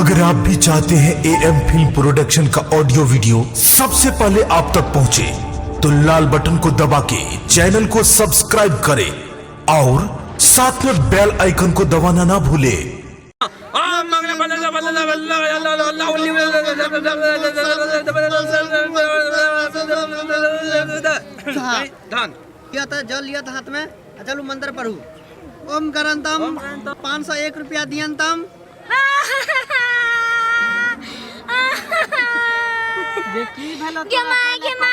अगर आप भी चाहते हैं ए एम फिल्म प्रोडक्शन का ऑडियो वीडियो सबसे पहले आप तक पहुंचे, तो लाल बटन को दबा के चैनल को सब्सक्राइब करें और साथ में बेल आइकन को दबाना ना भूलें। धन लिया था जल लिया था हाथ में आ चलू मंत्र पढ़ू। ओम करंतम 501 रुपया दियंतम। जे की भेलो? गे माय, गे my,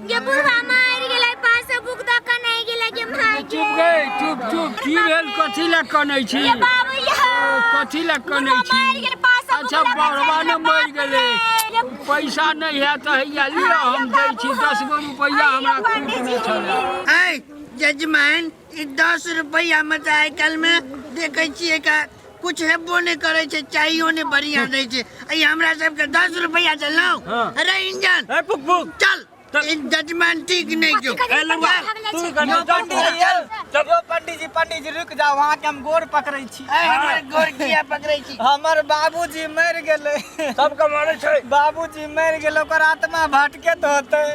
गे बुढ़वा मरि गेलै, 500 बुक दऽ कऽ नहि गेलै गे my. चुप गे, चुप चुप। की भेल? कथी लए कनै छी? गे बाबू यौ। कथी लए कनै बुढ़वा छी? मरि गेलै, 500 बुक अच्छा लऽ कऽ बुढ़वा चलि ने गेलै, मरि बाप गेलै। रे। पैसा नहि है तऽ हैया लिअ, हम दै छी 10 गो रुपैआ हमरा खूटमे छलै। ऐ जजमान, ई 10 रुपैआ में तऽ आइ काल्हि में देखै छियै का कुछ हेबो नहि करै छै, चाहियो नहि बढ़िया दै छै। ऐ हमरा सबके 10 रुपैआ चलौ। अरे इंजन। ए पुक पुक। चल, ई जजमान ठीक नहि छौ। ए लंगा, तू कने चल। पंडीजी, यो पंडीजी, पंडीजी रुकि जाओ, अहाँके हम गोर पकड़ै छी। ऐ हमर गोर किया पकड़ै छी? हमर बाबूजी मरि गेलै। सबके मारै छै। बाबूजी मरि गेलै, ओकर आत्मा भटकैत होतै,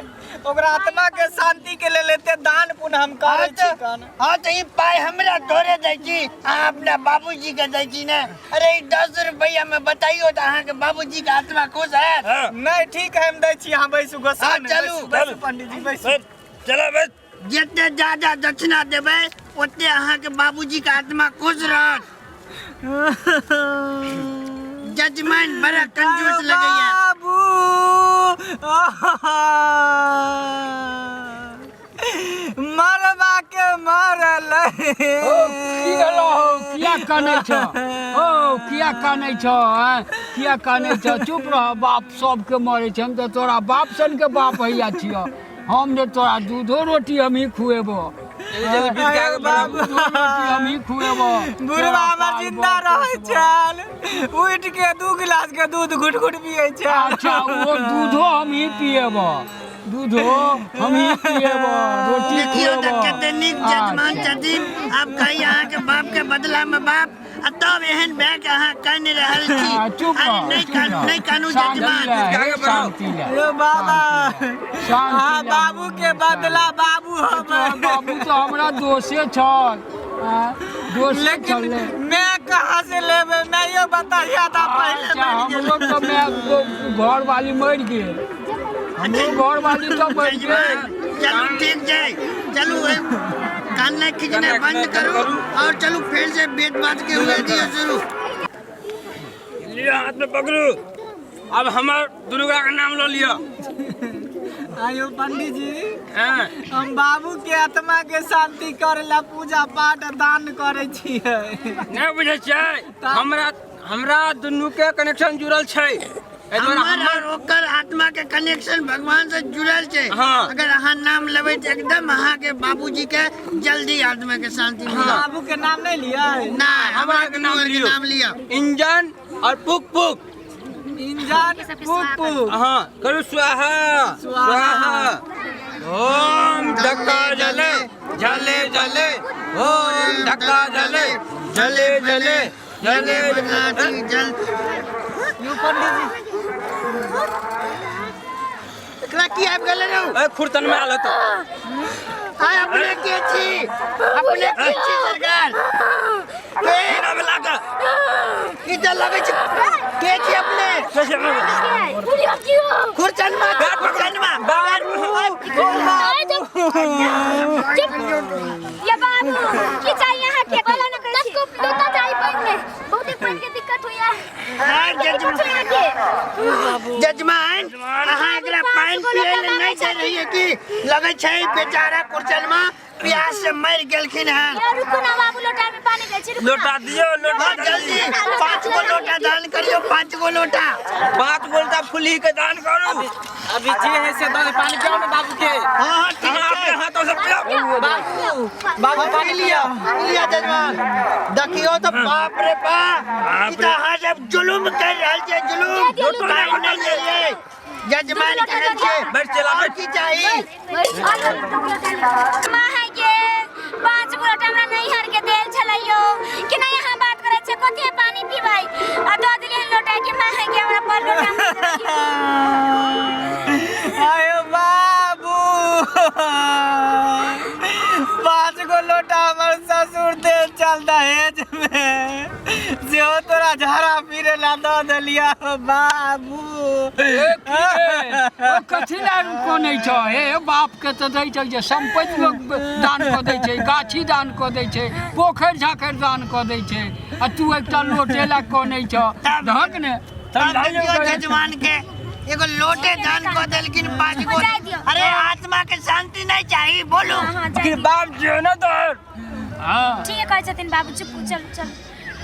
ओकरा आत्मा के शांति के लेल एते दान पुण्य हम करै छी कान। हाँ तऽ ई पाइ हमरा थोड़े दै छी, अहाँ अपना बाबूजी के दै छी ने। अरे ई 10 रुपैआ में बताइयो तऽ अहाँके बाबूजी के आत्मा खुश हैत? हाँ। नहि, ठीक है, हम दै छी, अहाँ बैसू गोसा हाँ, नहि, चलू। बैसू, बैसू पंडीजी, बैसू। बैठ, चला बैठ। जते ज्यादा दक्षिणा देबै ओते अहाँके बाबूजी के आत्मा खुश रहत। जजमान बड़ा कंजूस लगैया। बाबू, मरबा के मरल। ओ की भेलो हौ? किया कानै छ? ओ किया कानै छ? आँय, किया कानै छ? चुप रह। बाप सबके मरै छै, हम तऽ तोरा बाप सन के बाप हैया छियह। हम जे तोरा दूधो रोटी हमही खुएबो, दूधो रोटी हमही खुएबो। बुढ़वा हमर जिंदा रहै छल, उठि के 2 गिलास के दूध घुट घुट पियै छल। अच्छा, वो दूधो हमही पिएबो, दूधो हमही पिएबो, रोटी देखियौ तऽ खुएबो। कते नीक जजमान छथिन। आब कही अहाँके बाप के बदला में बाप, आ तब एहन भए के अहाँ कानि रहल छी। आ, चुप अरे रह, नहि चुप कानू, रह। नहि कानू शांति जजमान। ले, हे, शांति ले। यो बाबा, शांति अहाँ ले। बाबू के बदला बाबू हम। तोरा बाबू तो हमरा दोषे छल, आँ, दोषे लेकिन छलै। मैं कहाँ से लेबै? मैं यो बताइया था पहले। अच्छा, मरि हमरो गेलै। तो मैं घर वाली मरि गेल, हमरो घर वाली तो मरि गेल। चलू ठीक छै, चलू काननाइ खिजनाइ बंद करू और चलू फेर से बेद बात के हुए दियौ शुरू। लिअ, हाथ में पकड़ू, अब हमर दुर्गा के नाम लऽ लिअ। आयो पंडीजी। हाँ। हम बाबू के आत्मा के शांति करे ला पूजा पाठ दान करे छियै। नहि बुझै छियै, हमरा हमरा दुनू के कनेक्शन जुड़ल छै एहि दुआरे। हमर और ओकर आत्मा के कनेक्शन भगवान से जुड़ल छै। हाँ। अगर अहाँ नाम लेबै तऽ एकदम अहाँ के बाबूजी के जल्दी आत्मा के शांति मिलत। बाबू के नाम नहीं लियै? ना। हमरा के नाम दुनू के लियौ। नाम लिअ। इंजन और पुक पुक। इंजन पुक पुक। हाँ, करू स्वाहा। स्वाहा। स्वाहा। ओम धक्का जले जले जले, ओम धक्का जले जले जले जले। जले जल। यौ पंडीजी। एकरा की आबि गेलै रौ? ए खुरतन में आल तो। आय अपने के छी? अपने के छी सरकार? के नाम लागा? ई तऽ लगै छै, के छी अपने? खुरचनमा, खुरचनमा। ये बाबू, की चाहिए अहाँ के? बोलो ना। 10 गो लोटा चाहिए पानि में, बहुते पानि के दिक्कत होइया। आय दिक्कत जजमान। होइया के। जजमान, अहाँ एकरा पानि पियै लए नहि दे रहियै की? लगै छै बेचारा कुरचनमा प्यास से मरि गेलखिन हन। ये रुकू ना बाबू, लोटा में पानी दै छी, रुकू ना। लोटा दियो, लोटा। हाँ, जल्दी 5 गो लोटा दान करियो, 5 गो लोटा। 5 गो लोटा फुली के दान करू। अभी जे है से दऽ दे, पानी पियाओ ने बाबू के। हाँ, ठीक अहाँ छै। अपने हाथों से पिलाओ। बाबू, बाबू, पानी लिया। लिया जजमान, देखियो तऽ बाप रे बाप, ई तऽ अहाँ सब जुलुम कर रहल छियै, जुलुम। दे दियौ। पानि नहि देलियै जजमान, कहै छियै। बैठ चला, आओर बैठ। की चाही? माँ है के 5 गो लोटा हमरा नैहर के देल छलैयो कि नहीं? अहाँ बात करै छियै, कथी पानी पीबै? आ के माँ के हमरा पर लोटा आयो बाबू, 5 गो लोटा हमर ससुर दे चल दहेज में, सेहो तोरा झाड़ा पीरे ला दऽ देलिया बाबू। ए, की रे? ओ कथी लए कनै छ हे? बाप के तऽ दै छै जे सम्पत्ति लोक दान कऽ दै छै, गाछी दान कऽ दै छै, पोखरि झाखरि दान कऽ दै छै, आ तू एकटा लोटे लए कनै छ दहक ने। तब देखियौ जजमान के एगो लोटे दान कऽ देलखिन 5 गो। जाय दियौ। अरे आत्मा के शांति नहीं चाही बोलू? हाँ हाँ, जाय कि दियौ। बाप जे न तोहर। हँ। ठीक है, कहै छथिन बाबू, चुप, चल चल,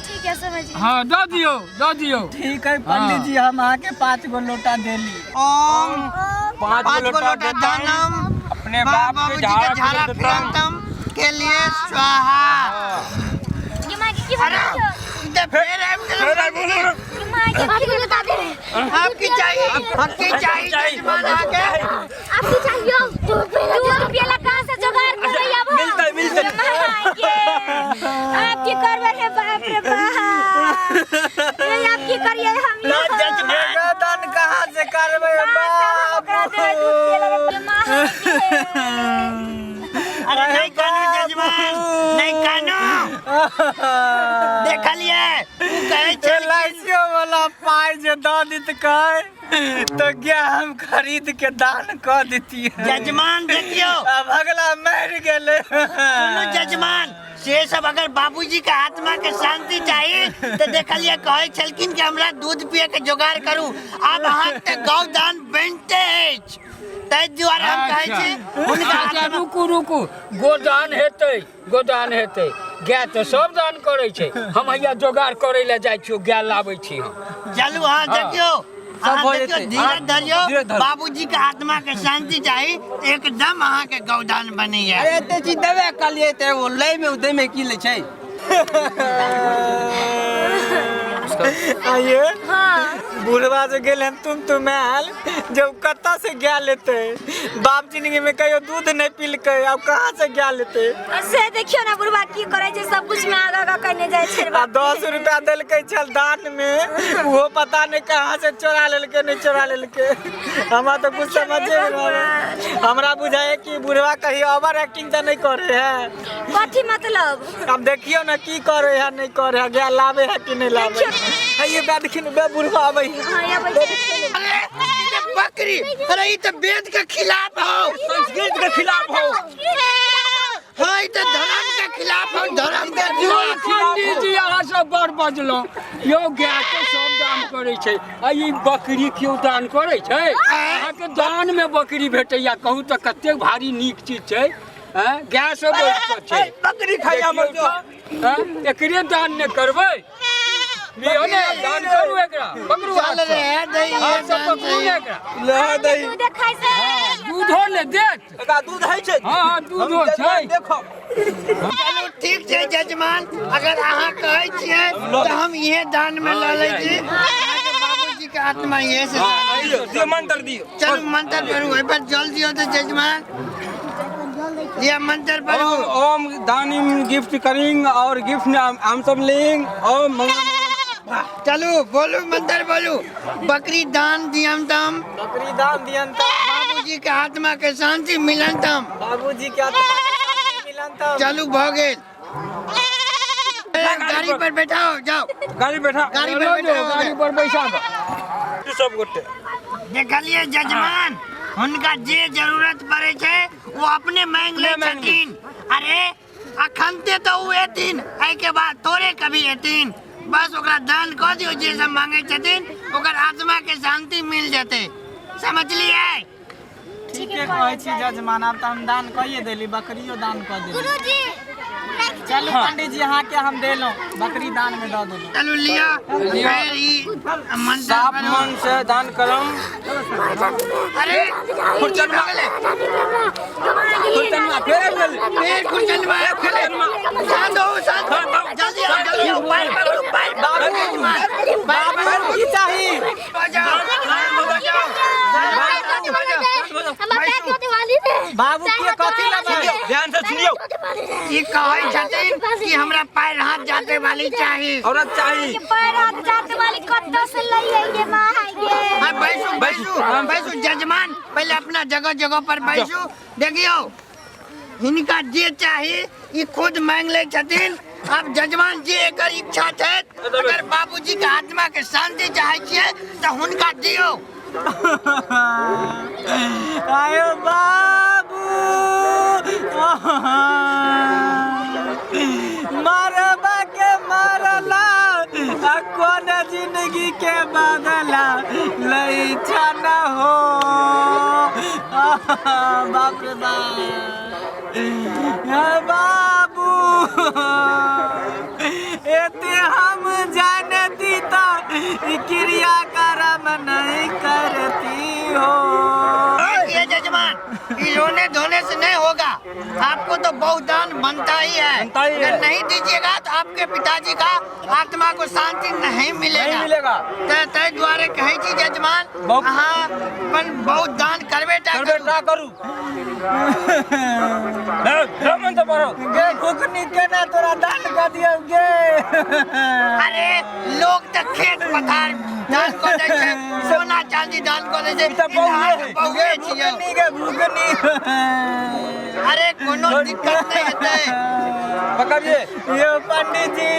ठीक है, समझ गेली। हँ, दऽ दियौ, दऽ दियौ। ठीक है पंडित जी, हम अहाँके 5 गो लोटा देली। ओम 5 5 गो गो लोटा लोटा देतम दानम अपने बाप के बाबूजी के झाड़ा झाड़ा फिरतम फिरतम के लिए स्वाहा। ये माँ के की अरे भऽ गेल? ई तऽ फेर आबि गेल। फेर आबि गेल। ये माँ के की बता दे? आपकी चाहिए, आपकी चाहिए जजमान आके। आपकी चाहिए 2 रुपया ला कहाँ से जुगाड़ करबै अब हम? मिलतै, मिलतै। ये माँ के आप की करबै हे? बाप रे बाप, ये आप की करिए हम? ना जजमान एगो दान कहाँ से करबै कहाँ से हम ओकरा देबै दूध पिए ला? ये माँ के अरे नहीं कानू जजमान, नहीं कानू। देखलिए उ कहै छै एल I वाला पाइ जे दऽ दितकै तऽ गाय हम खरीद के दान कऽ दितियै। जजमान देखियौ, आब अगला मरि गेलै। सुनू जजमान, से सब अगर बाबूजी के आत्मा के शांति चाही तऽ देखलिए कहै छलखिन कि हमरा दूध पिए के जोगाड़ करू। आब अहाँ के गौ दान बनिते अछि, ताहि दुआरे हम कहै छी हुनका। अच्छा रुकू रुकू, गोदान हेतै, गोदान हेतै। गाय तऽ सब दान करै छै। हम हैया जोगाड़ करै लए जाइ छियौ, गाय लाबै छी हम। चलू। हाँ देखियौ, अहाँ भऽ देखियौ जेतै। धीरज धरियौ। धीरज धरू। बाबूजी के आत्मा के शांति चाही, एकदम अहाँ के गौदान बनैया। अरे एते चीज देबे कहलियै तऽ ओ लै मे दै मे की लै छै? आइए हाँ। बुढ़वा जे गेल हन तुम तुम आयल जब कतऽ से गाय लेतै? बाप जिंदगी में कहियो दूध नहीं पीलकै, अब कहाँ से गाय लेतै? से देखियौ ने बुढ़वा की करै छै, सब कुछ में आगा आगा करने जाइ छै। आ 10 रुपया देलकै छल दान में, ओहो पता नहीं कहाँ से चोरा लेलकै, नहीं चोरा लेलकै, हमरा तऽ कुछ समझे नहीं आबै। हमरा बुझाय कि बुढ़वा कहीं ओवर एक्टिंग तऽ नहीं करे है। कथी मतलब? अब देखियौ ने की करे है, नहीं करे है, गाय लावे है कि नहीं लावे है। ये बे देखियौ ने, बे बुढ़वा आबै है। हाँ, अबै छै। अरे ई तऽ बकरी, अरे ई तऽ वेद के खिलाफ हो। संस्कृत के खिलाफ हो। हाँ, ई तऽ धर्म के खिलाफ हो, धर्म के खिलाफ। पंडित जी, अहाँ सब बड़ बजलहुँ यौ। गायके सब दान करै छै आ ई बकरी केओ दान करै छै? अहाँके दान में बकरी भेटैया, कहू तऽ कतेक भारी नीक चीज छै? आँय, गाय सब बढ़ि कऽ छै। बकरी खाइया मर देखियौ तऽ, आँय, एकरे दान नहि करबै? लियौ ने, दान करू एकरा, पकड़ू चल हाथ सँ। रे दही। हाथ सँ पकड़ू ने एकरा। ले दही। दूध खाइ से। दूधो ने देत। एकरा दूध होइ छै? हँ हँ, दूधो छै। देखो। चलू ठीक छै जजमान, अगर अहाँ कहै छियै तऽ हम इहे दान में लऽ लै छी। अहाँके बाबूजी के आत्मा इहे से। दियौ, मंत्र दियौ। चलू, मंत्र पढ़ू, एहि पर जल दियौ तऽ जजमान, लिअ मंत्र पढ़ू। ओम ओम दानिम गिफ्ट करिंग और गिफ्ट हम सब लेंग ओम मंगल। चलू, बोलू, मंत्र बोलू। बकरी दान दियम तम। बकरी दान दियन तम। बाबूजी के आत्मा के शांति मिलन तम। बाबूजी के आत्मा के शांति मिलन तम। चलू, भऽ गेल। गाड़ी पर बैठाओ, जाओ। गाड़ी बैठा। गाड़ी पर चलो जो, बैठाओ। गाड़ी पर बैसा कऽ। सब गोटे। देखलिए जजमान, हुनका जे जरूरत पड़े छै वो अपने मांग लै अपने मांगि लै। छथिन। अरे अखनते तऽ ओ एथिन, एहिके बाद थोड़े कभी एथिन। बस ओकरा दान कऽ दियौ जे सब मांगे छथिन, ओकर आत्मा के शांति मिल जेतै, समझलियै? ठीके कहै छी जजमान, आब तऽ हम दान कइए देली, बकरियो दान कऽ देली। गुरुजी। चलू पंडित जी, अहाँके हम देलहुँ, बकरी दान में दऽ देलहुँ। चलू, लिअ, फेर ई मंत्र साफ पढ़ू। मन से दान करम। अरे खुरचन मा खुरचन मा फेर आबि गेल। फेर खुरचन मा आबि गेलै। शांत हो, शांत हो, जल्दी आओ, जल्दी आओ, पैर पकड़ू, पैर पकड़ू जजमान, पैर पकड़ू। की चाही? बजाओ, बजाओ। बाबू के कथी लेबै? ध्यान से सुनियौ। ई कहै छथिन कि हमरा पैर हाथ जाते वाली चाही। औरत चाही। पैर हाथ जाते वाली कत्तो से लई अपना जगह जगह पर बैसू। देखियौ, हिनका जे चाही ई खुद मांगि लै छथिन। आब जजमान जे एकर इच्छा छै, अगर बाबूजी के आत्मा के शांति चाहै छियै तऽ हुनका दियौ। आयो बाबू, मरबा के मरला आ कोन जिंदगी के बदला लई न हो। बाप रे बाप, बाबू, एते हम जानती त ई क्रिया कर्म नहीं करती हो। देखिए जजमान, ये रोने धोने से नहीं होगा। आपको तो बहुत दान बनता ही है। बनता ही है। अगर नहीं दीजिएगा तो आपके पिताजी का आत्मा को शांति नहीं मिलेगा। नहीं मिलेगा। तै दुआरे कहै छी जजमान, अहाँ अपन बहुत दान करबे टा करबे करू। टा करू। ब्राह्मण तो पढ़ो। गे फुकनी, केना तोरा दान कऽ दियौ गे? अरे, लोग तऽ खेत पथार दान कऽ दै छै, सोना चांदी दान कऽ दै छै। ई तऽ बहुए अहाँके है। बहुए गे छियौ। भुकनी, गे भुकनी। अरे, कोनो दिक्कत नहि हेतै। पकड़िए। यो पंडित जी,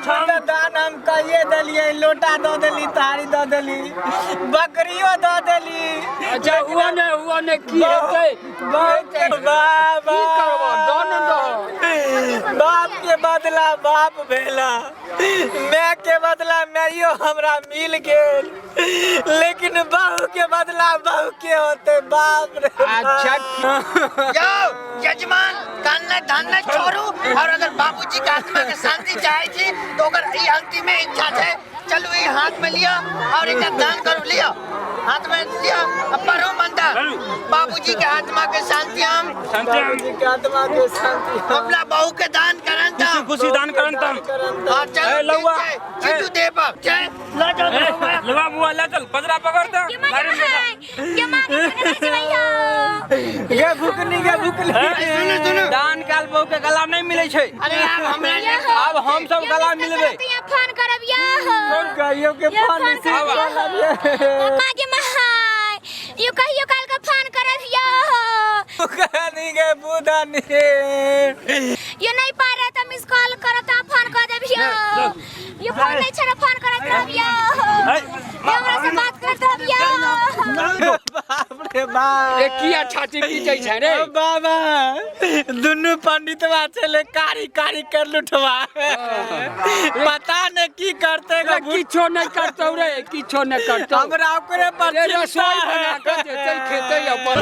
सब तऽ दान हम कहिए देलियै। लोटा दऽ देली, थारी दऽ देली, बकरियो दऽ देली। अच्छा, ओ ने की हेतै? बहुत बाबा। की करबो? दान दहो। बाप के बदला बाप भेला, माय के बदला माइयो हमरा मिल गेल, लेकिन बहू के बदला बहू के होते? बाप रे बाप। अच्छा। यौ यजमान, कानना धानना छोड़ू और अगर बाबूजी के आत्मा के शांति चाहे छी तो ओकर ई अंतिमे इच्छा छै। चलू, ई हाथ में लिअ और एकर दान करू। लिअ, हाथ में लिअ आ पढ़ू मंत्र, बाबूजी के आत्मा के शांति हम शांति। बाबूजी के आत्मा के शांति अपना बहू के दान करन खुशी खुशी दान करन तम। हाँ, चलू। ए, लौआ। ठीक छै, चीटू देबक छै, लऽ जाउ। ए, लुआ बुआ, ले चल, पजरा पकड़ दे। के मांगे गाड़ी में बैठा। है के मांगे के नहीं भैया। गे भुकनी, गे भुकनी। सुनू, सुनू। दान काल बहू के गला नहीं मिले छै। अरे, आब हमरा आब हम सब गला मिलबै। यहाँ फोन करब या। कहियो के यो फोन फोन रिसीव करब करब। मागे महाय, यो कहियो काल का फोन करब यो। भुकनी, गे बुधनी। यो नहीं पा रहा था, मिस कॉल करब त फोन कर देब यो। यो फोन नहीं छे, फोन करत रहब यो। यो हमरा से बात करत रहब यो। बाप रे बाप। रे, किया छाती पीटै छै रे? बाबा, दुनू पंडितवा छले कारी कारी कर लुटवा, पता ने की करते। रे, किछो नहि करतौ रे, किछो नहि करतौ। हमरा ओकरे पर रे, चिंता रसोई है। बना कऽ देतै, खेतै अपन।